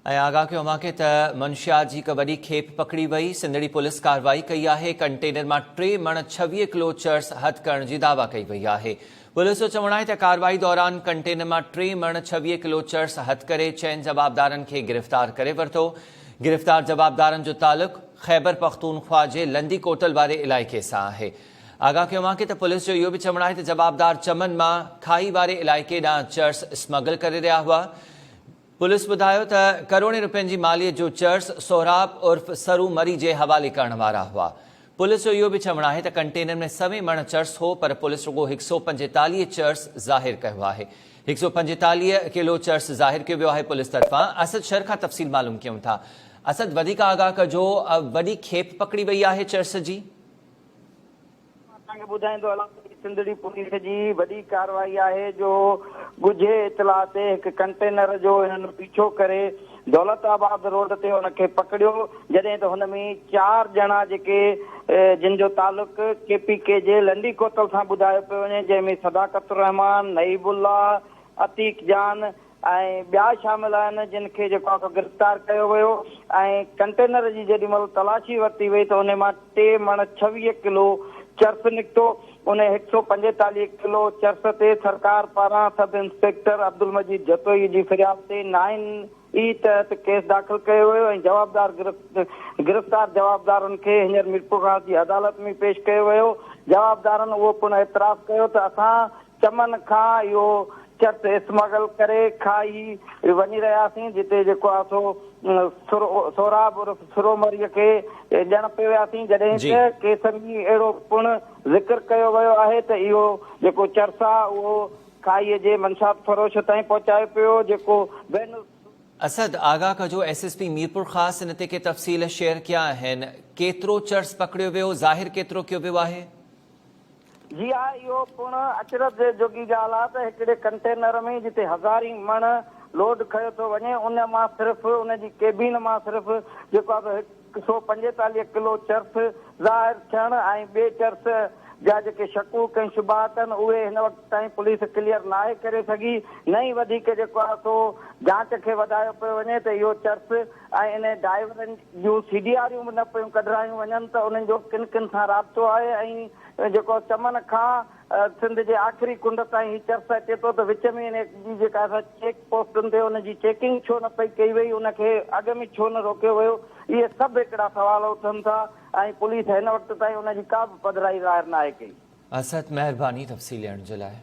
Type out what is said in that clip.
۽ آگاهه ڪيو اوهان کي ته منشيات جي هڪ وڏي کيپ پڪڙي وئي، سنڌڙي پوليس ڪارروائي ڪئي آهي، ڪنٽينر مان ٽي مڻ 26 ڪلو چرس هٿ ڪرڻ جي دعويٰ ڪئي وئي آهي. پوليس جو چوڻ آهي ته ڪارروائي دوران ڪنٽينر مان ٽي مڻ 26 ڪلو چرس هٿ ڪري چئن جوابدارن کي گرفتار ڪري ورتو. گرفتار جوابدارن جو تعلق خيبرپختونخوا جي لندي ڪوٽل واري علائقي سان آهي. آگاهه ڪيو اوهان کي ته پوليس جو اهو به چوڻ آهي ته جوابدار چمن مان کاهي واري علائقي ڏانهن چرس اسمگل ڪري رهيا هئا. پوليس ٻڌايو ته ڪروڙين رپين جي ماليت جو چرس سهراب عرف سرو مري جي حوالي ڪرڻ وارا هئا. پوليس جو اهو به چوڻ آهي ته ڪنٽينر ۾ سوين مڻ چرس هو پر پوليس رڳو هڪ سئو 45 چرس ظاهر ڪيو آهي. هڪ سئو 45 ڪلو چرس ظاهر ڪيو ويو آهي پوليس طرفان. اسد شر کان تفصيل معلوم ڪيون ٿا. اسد وڌيڪ آگاهه ڪجو وڏي کيپ پڪڙي وئي آهي چرس جي. مان توهان کي ٻڌائيندو هلان ته هي سنڌڙي پوليس جي وڏي ڪارروائي آهي جو ڳجهي اطلاع تي هڪ ڪنٽينر جو هنن پيڇو ڪري دولت آباد روڊ تي ان کي پڪڙيو جڏهن ته هن ۾ چار ڄڻا جيڪي جن جو تعلق ڪي پي ڪي جي لنڊي ڪوتل سان ٻڌايو پيو وڃي جنهن ۾ صداقت الرحمان، نعيب الله، عتيق جان ۽ ٻيا شامل آهن جن کي جيڪو آهي سو گرفتار ڪيو ويو ۽ ڪنٽينر جي جيڏي مهل تلاشي ورتي وئي ته انهي مان ٽي مڻ 26 ڪلو چرس نڪتو انهي 145 ڪلو چرس تي سرڪار پاران سب انسپيڪٽر عبدالمجيد جتوئي جي فرياد تي نائن اي تحت ڪيس داخل ڪيو ويو ۽ جوابدار گرفتار جوابدارن کي هينئر ميرپورخاص جي عدالت ۾ پيش ڪيو ويو جوابدارن اهو پڻ اعتراف ڪيو ته اسان چمن کان اهو چرس اسمگل ڪري کائي وڃي رهياسين جتي جيڪو آهي سو سهراب عرف سرو مريء کي ڏيڻ پئي وياسين جڏهن ته ڪيس ۾ اهڙو پڻ ذڪر ڪيو ويو آهي ته اهو جيڪو چرس آهي اهو کائيء جي منشيات فروش تائين پهچايو پيو جيڪو بين اسد آغا ڪجو ايس ايس پي ميرپورخاص ان تي ڪي تفصيل شيئر ڪيا آهن ڪيترو چرس پڪڙيو ويو ظاهر ڪيترو ڪيو ويو آهي؟ جي ها اهو پڻ اچرج جوڳي ڳالهه آهي ته هڪڙي ڪنٽينر ۾ جتي هزارين مڻ لوڊ کنيو ٿو وڃي ان مان صرف ان جي ڪيبين مان صرف جيڪو آهي سو هڪ سئو 45 ڪلو چرس ظاهر ٿيڻ ۽ ٻئي چرس جا جيڪي شڪوڪ ۽ شبهات آهن اهي هن وقت تائين پوليس ڪليئر ناهي ڪري سگهي نه ئي وڌيڪ جيڪو آهي سو جاچ کي وڌايو پيو وڃي ته اهو چرس ۽ انهي ڊرائيورن جون سي ڊي آريون به نه پيون ڪڍرايون وڃن ته انهن جو ڪن ڪن سان رابطو آهي ۽ جيڪو چمن کان سنڌ جي آخري ڪنڊ تائين هي چرس اچي ٿو ته وچ ۾ انهي جي جيڪا سا چيڪ پوسٽن تي ان جي چيڪنگ ڇو نه پئي ڪئي وئي ان کي اڳ ۾ ڇو نه روڪيو ويو اهي سڀ هڪڙا سوال اٿن ٿا ۽ پوليس هن وقت تائين ان جي ڪا به پڌرائي ظاهر ناهي ڪئي. اسد مهرباني تفصيل ڏيڻ جي لاء.